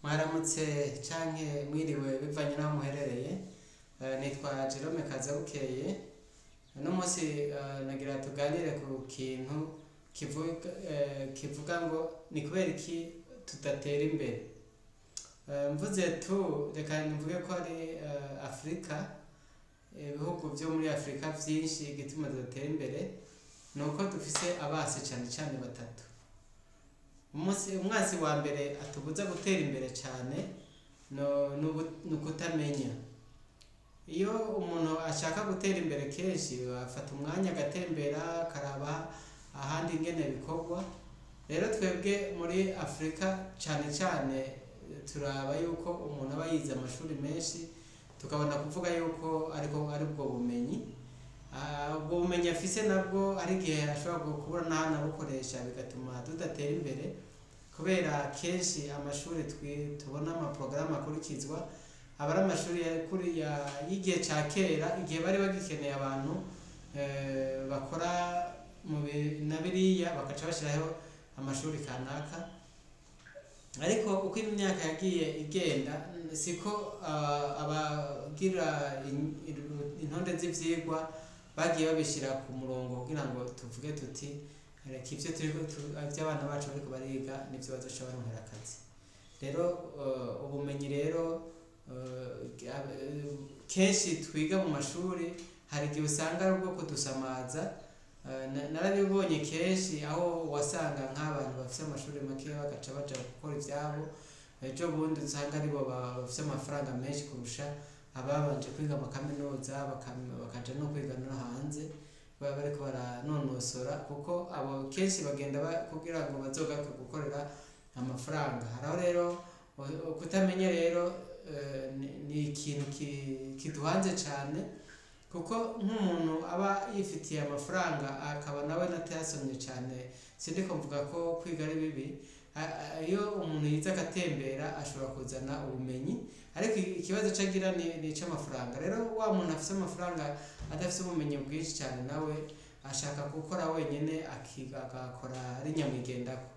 Mwaramutse canke mwiriwe bivanye n'aho muherereye. Nitwa Jerome Kazabukeye. Uno munsi nagira tuganire ku kintu kivuga ngo ni kubera iki tudatera imbere. Mvuze tu, reka mvuge ko ari Afurika, ibihugu vyo muri Afurika vyinshi. Igituma tudatera imbere ni uko dufise abasi cane cane batatu. Umwansi wa mbere atubuza gutera imbere cane ni ukutamenya. Iyo umuntu ashaka gutera imbere, kenshi afata umwanya agatembera, akaraba ahandi ingene bikorwa. Rero twebwe muri Afurika cane cane turaba yuko umuntu aba yize amashuri menshi, tukabona kuvuga yuko ariko ari ubwo bumenyi. Ubwo bumenyi afise nabwo ari igihe ashobora kubura n'aho anabukoresha, bigatuma tudatera imbere, kubera kenshi amashuri tubona, amaporogaramu akurikizwa aba ari amashuri y'igihe ca kera, igihe bari bagikeneye abantu bakora mu na biriya, bakaca bashiraho amashuri kanaka. Ariko uko imyaka yagiye igenda, siko abagira intonde z'ivyigwa bagiye babishira ku murongo kugira ngo tuvuge tuti reka ivyo turiko ivyo abana bacu bariko bariga nivyo bazoca baronkera akazi. Rero ubumenyi rero kenshi twiga mu mashuri, hari igihe usanga ari ubwo kudusamaza. Narabibonye kenshi aho wasanga nk'abantu bafise amashuri make bagaca baja gukora ivyabo, ejo bundi usanga aribo bafise amafaranga menshi kurusha ababanje kwiga amakaminuza, bakaja no kwiga no hanze, baba bariko baranonosora, kuko abo kenshi bagenda kugira ngo bazogaruke gukorera amafaranga. Haraho rero kutamenya. Rero ni ikintu kiduhanze cane, kuko nk'umuntu aba yifitiye amafaranga akaba nawe natayasomye cane, sindiko mvuga ko kwiga ari bibi. Iyo umuntu yize agatembera ashobora kuzana ubumenyi, ariko ikibazo cagira ni ic'amafaranga. Rero wa muntu afise amafaranga adafise ubumenyi bwinshi cyane, nawe ashaka gukora wenyene, akiga agakora ari nyamwigendako.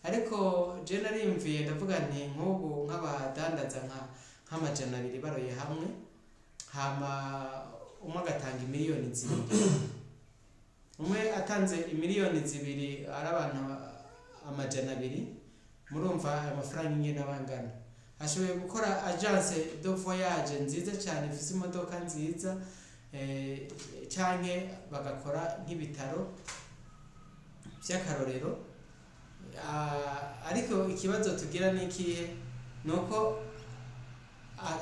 Ariko je nariyumviye, ndavuga nti nk'ubu nk'abadandaza nka nk'amajana 2 baroye hamwe, hama umwe agatanga imiliyoni 2, umwe atanze imiliyoni 2, ari abantu 200, murumva ayo mafaranga ingene aba angana. Ashoboye gukora agence de voyage nziza cyane ifise imodoka nziza, canke bagakora nk'ibitaro vy'akarorero. Ariko ikibazo tugira ni ikihe? Ni uko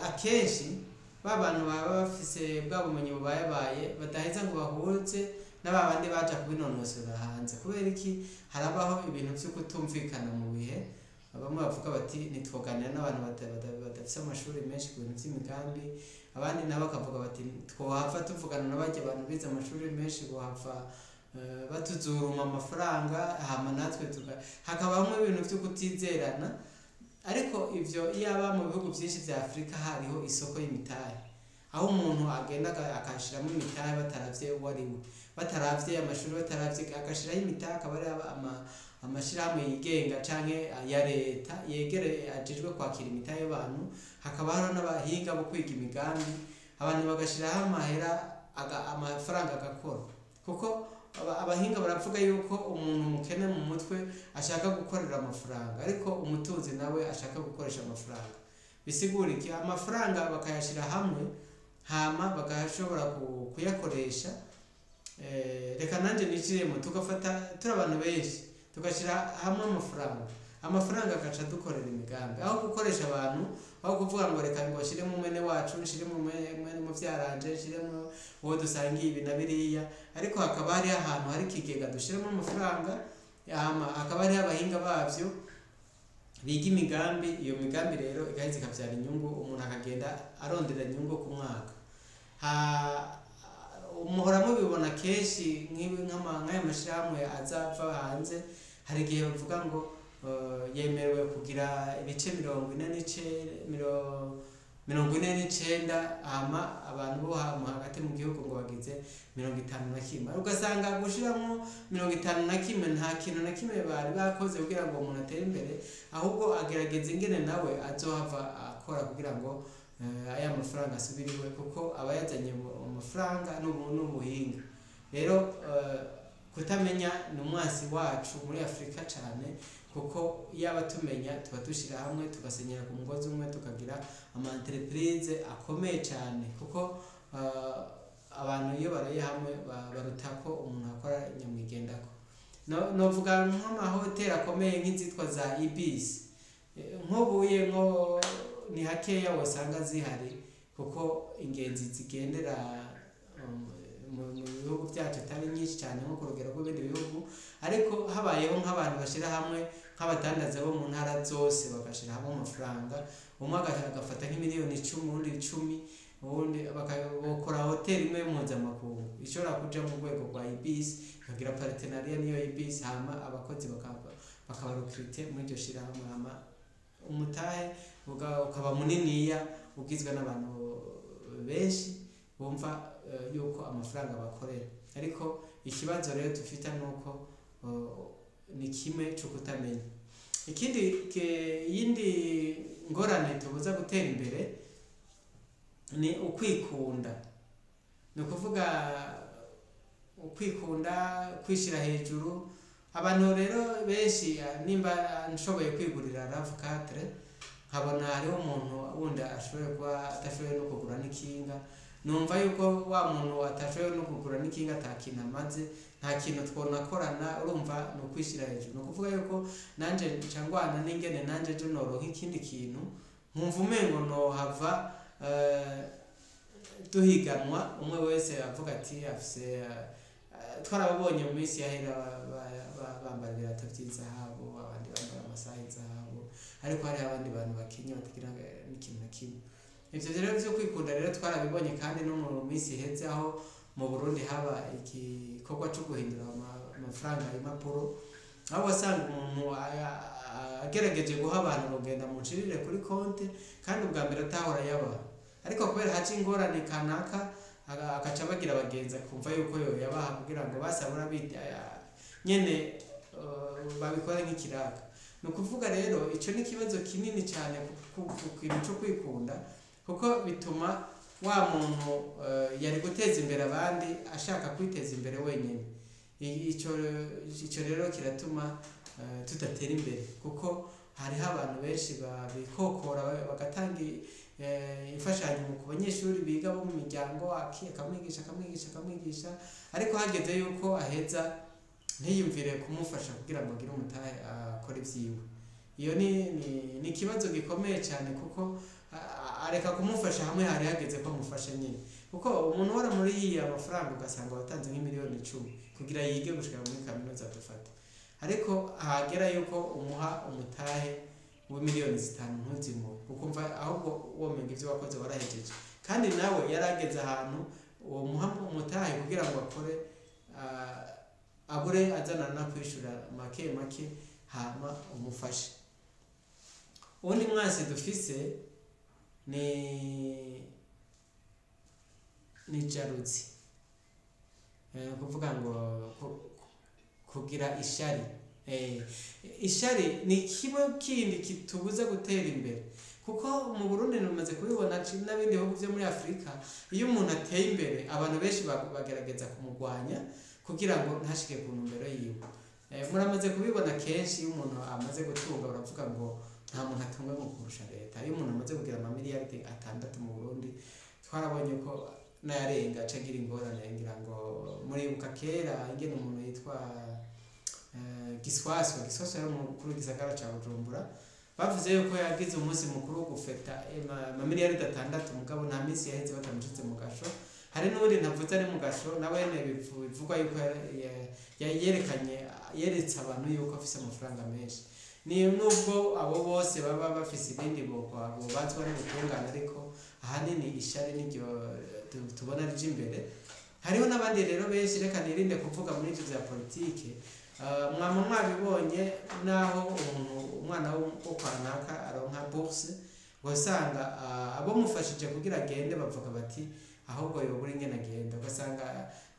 akenshi ba bantu baba bafise bwa bumenyi bubayabaye badaheza ngo bahuze n'aba bandi baja kubinonosora hanze. Kubera iki? Harabaho ibintu vyo kutumvikana mu bihe. Bamwe bavuga bati ntitwoganira n'abantu badafise amashuri menshi ku bintu vy'imigambi, abandi nabo bakavuga bati twohava tuvugana na barya bantu bize amashuri menshi, bohava batuzuruma amafaranga, hama natwe tuga hakabamwo ibintu vyo kutizerana. Ariko ivyo iyaba mu bihugu vyinshi vya Afurika hariho isoko y'imitahe, aho umuntu agenda akashiramo imitahe bataravye uwo ari we, bataravye amashuri, bataravye, agashiraho imitahe, akaba ari amashirahamwe yigenga canke ya leta yegere ajejwe kwakira imitahe y'abantu, hakaba hariho n'abahinga bo kwiga imigambi, abantu bagashiraho amahera, amafaranga agakora. Kuko abahinga baravuga yuko umuntu mukene mu mutwe ashaka gukorera amafaranga, ariko umutunzi nawe ashaka gukoresha amafaranga. Bisigura iki? Amafaranga bakayashira hamwe, hama bagashobora kuyakoresha. Reka nanjye niciremo, tugafata turi abantu benshi, tugashyira hamwe amafaranga, amafaranga agaca dukorera imigambi, aho gukoresha abantu, aho kuvuga ngo reka ngo nshyiremo mwene wacu, nshiremo mwene muvyaranje, nshiremo uwo dusangiye ibi na biriya. Ariko hakaba hariho ahantu hari ikigega dushyiramo amafaranga, hama hakaba hariho abahinga bavyo biga imigambi. Iyo migambi rero igaheza ikavyara inyungu, umuntu akagenda arondera inyungu ku mwaka. Muhora mubibona kenshi nk'aya mashirahamwe azava hanze, hari igihe bavuga ngo yemerewe kugira ibice mirongo ine n'ice 49, hama abantu bo hagati mu gihugu ngo bagize 51. Ugasanga gushiramwo 51 nta kintu na kimwe bari bakoze kugira ngo umuntu atere imbere, ahubwo agerageza ingene nawe azohava akora kugira ngo aya mafaranga asubire iwe, kuko aba yazanye amafaranga n'ubuhinga. Rero kutamenya ni umwansi wacu muri Afurika cyane, kuko yaba tumenya tuba dushyira hamwe tugasenyera ku mugozi umwe, tukagira ama entreprise akomeye cyane, kuko abantu iyo baraye hamwe baruta ko umuntu akora nyamwigendako. Novuga nk'amahoteli akomeye nk'izitwa za Ibis, nk'ubuye nko ni hakeya wasanga zihari, kuko ingenzi zigendera mu bihugu byacu atari nyinshi cyane nko ku rugero rw'ibindi bihugu. Ariko habayeho nk'abantu bashyira hamwe, nk'abadandaza bo mu ntara zose bagashyira hamwe amafaranga, umwe agafata nk'imiliyoni 10, uwundi 10, ubundi bakora hoteli imwe mpuzamakungu ishobora kuja mu rwego rwa Ibis, ikagira partenariat n'iyo Ibis, hama abakozi bakabarukirite muri iryo shirahamwe, hama umutahe ukaba muniniya ugizwe n'abantu benshi bumva yuko amafaranga bakorera. Ariko ikibazo rero dufite nuko ni kimwe cyo kutamenya. Ikindi yindi ngorane tubuza gutera imbere ni ukwikunda. Ni ukuvuga ukwikunda, kwishira hejuru. Abantu rero benshi, nimba nshoboye kwigurira RAV4, nkabona hariho umuntu wundi ashoboye kuba atashoboye no kugura n'ikinga, numva yuko wa muntu atashoboye no kugura n'ikinga ata kintu amaze, nta kintu twonakorana. Urumva ni ukwishira hejuru. Ni ukuvuga yuko nanje nca ngwana n'ingene nanje ejo noronka ikindi kintu, nkumva umengo nohava duhiganwa, umwe wese avuga ati afise. Twarababonye mu minsi yahera bambara ibirato vy'izahabu, abandi bambara amasaha y'izahabu, ariko hariho abandi bantu bakenye batagira n'ikintu na kimwe. Ivyo rero vyo kwikunda rero twarabibonye kandi no mu minsi iheze, aho mu Burundi haba igikorwa co guhindura amafaranga impapuro, aho wasanga umuntu agerageje guha abantu ngo genda muncirire kuri konte, kandi ubwa mbere atahora yabaha, ariko kubera haca ingorane kanaka agaca bagira abagenzi akumva yuko yo yabaha kugira ngo basabura nyene babikore nk'ikiraka. Ni ukuvuga rero ico ni ikibazo kinini cyane ku kintu co kwikunda, kuko bituma wa muntu yari guteza imbere abandi ashaka kwiteza imbere wenyine. Ico rero kiratuma tudatera imbere, kuko hariho abantu benshi babikokora bagatanga imfashanyo ku banyeshuri biga bo mu miryango, akamwigisha akamwigisha akamwigisha, ariko hageze yuko aheza ntiyumvire kumufasha kugira ngo agire umutahe akore ivyiwe. Iyo ni ikibazo gikomeye cyane, kuko areka kumufasha hamwe hari hageze ko amufasha nyine, kuko umuntu uhora muri yiya amafaranga ugasanga watanze nk'imiliyoni 10 kugira yige gushika muri kaminuza dufate, ariko hagera yuko umuha umutahe w'imiliyoni 5 ntuzimuhe, ukumva ahubwo womenga ivyo wakoze warahejeje, kandi nawe yarageze ahantu uwo muha umutahe kugira ngo akore abure azana no kwishura make make, hama umufashe. Uwundi mwansi dufise ni jalousie, kuvuga ngo kugira ishari. Ishari ni kimwe kindi kitubuza gutera imbere, kuko mu Burundi numaze kubibona n'abindi bihugu vyo muri Afrika, iyo umuntu ateye imbere abantu benshi bagerageza kumugwanya kugira ngo ntashike ku ntumbero yiwe. Muramaze kubibona kenshi iyo umuntu amaze gutunga baravuga ngo nta muntu atunga ngo kurusha leta. Iyo umuntu amaze kugira amamiliyaridi 6 mu Burundi, twarabonye ko n'ayarenga aca agira ingorane. Ngira ngo muribuka kera ingene umuntu yitwa Giswaswa, Giswaswa yari umukuru w'igisagara ca Bujumbura, bavuze yuko yagize umunsi mukuru wo gufeta amamiliyaridi 6, mugabo nta minsi yaheze batamushize mu gasho. Hari n'uwundi ntavuze ari mu gasho, nawe nyene bivugwa yuko yerekanye, yeretse abantu yuko afise amafaranga menshi. Ni nubwo abo bose baba bafise ibindi bobazwa n'ubutungane, ariko ahanini ishari niryo tubona rije imbere. Hariho n'abandi rero benshi, reka nirinde kuvuga muri ivyo vya politike. Mwama mwabibonye naho umuntu umwana wo kwa naka aronka bourse, Ugasanga abo mufashije kugira agende bavuga bati ahubwo yobura ingene agenda. Ugasanga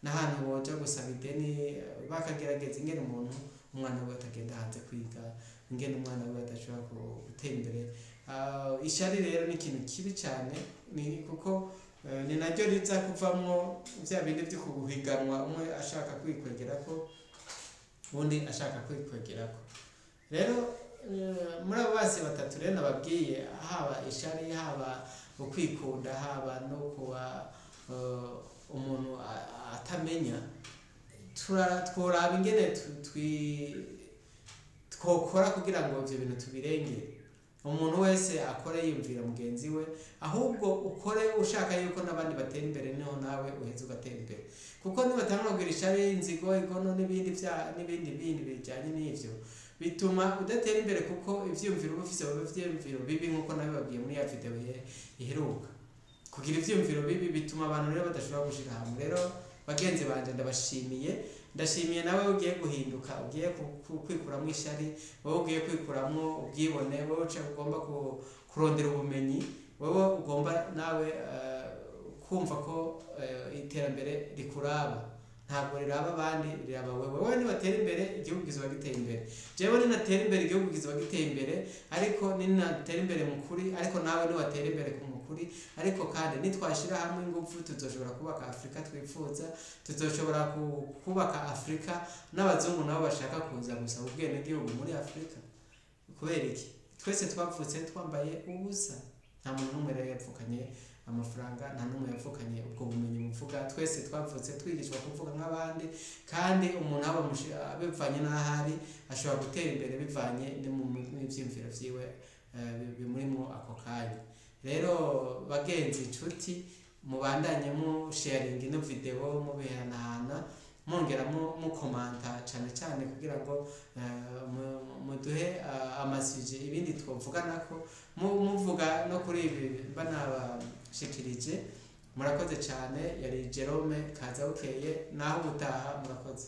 n'ahantu boja gusaba ideni, bakagerageza ingene umuntu umwana wiwe atagenda hanze kwiga, ingene umwana wiwe adashobora gutera imbere. Ishari rero ni ikintu kibi cyane, ni kuko ni naryo riza kuvamwo vya bindi vyo kuguhiganwa, umwe ashaka kwikwegerako, uwundi ashaka kwikwegerako. Rero muri abo basi batatu rero nababwiye, haba ishari, haba ukwikunda, haba no kuba umuntu atamenya, tworaba ingene twokora kugira ngo ivyo bintu tubirengere. Umuntu wese akore yiyumvira mugenzi we, ahubwo ukore ushaka yuko n'abandi batera imbere, niho nawe uheze ugatera imbere. Kuko nibatangura kugira ishari, inzigo, igono n'ibindi n'ibindi bindi bijyanye n'ivyo, bituma udatera imbere, kuko ivyiyumviro uba ufise biba ivyiyumviro bibi, nk'uko nabibabwiye muri ya video iheruka. Kugira ivyiyumviro bibi bituma abantu rero badashobora gushira hamwe. Rero bagenzi banje, ndabashimiye, ndashimiye nawe ugiye guhinduka, ugiye kwikuramwo ishari, wowe ugiye kwikuramwo ubwibone, wowe ugomba kurondera ubumenyi, wowe ugomba nawe kumva ko iterambere rikuraba, ntabwo riraba abandi, riraba wewe. Wowe nibatera imbere, igihugu kizoba giteye imbere. Jewe ninatera imbere, igihugu kizoba giteye imbere, ariko ninatera imbere mu kuri, ariko nawe niwatera imbere ku mukuri, ariko kandi nitwashira hamwe ingufu tuzoshobora kubaka Afurika twifuza, tuzoshobora kubaka Afurika n'abazungu nabo bashaka kuza gusaba ubwenegihugu muri Afurika. Kubera iki? Twese twavutse twambaye ubusa, nta muntu n'umwe rero yapfukanye amafaranga, nta n'umwe yapfukanye ubwo bumenyi buvuga. Twese twavutse twigishwa kuvuga nk'abandi, kandi umuntu aba bivanye n'aho ari ashobora gutera imbere bivanye n'ivyiyumviro vyiwe bimurimwo ako kanya. Rero bagenzi, inshuti, mubandanye mu sharing ino video, mubihanahana, mwongera mukomanta cane cane, kugira ngo muduhe amasuje ibindi twovuganako, muvuga no kuri ibi mba nabashikirije. Murakoze cane. Yari Jerome Kazabukeye, naho ubutaha. Murakoze.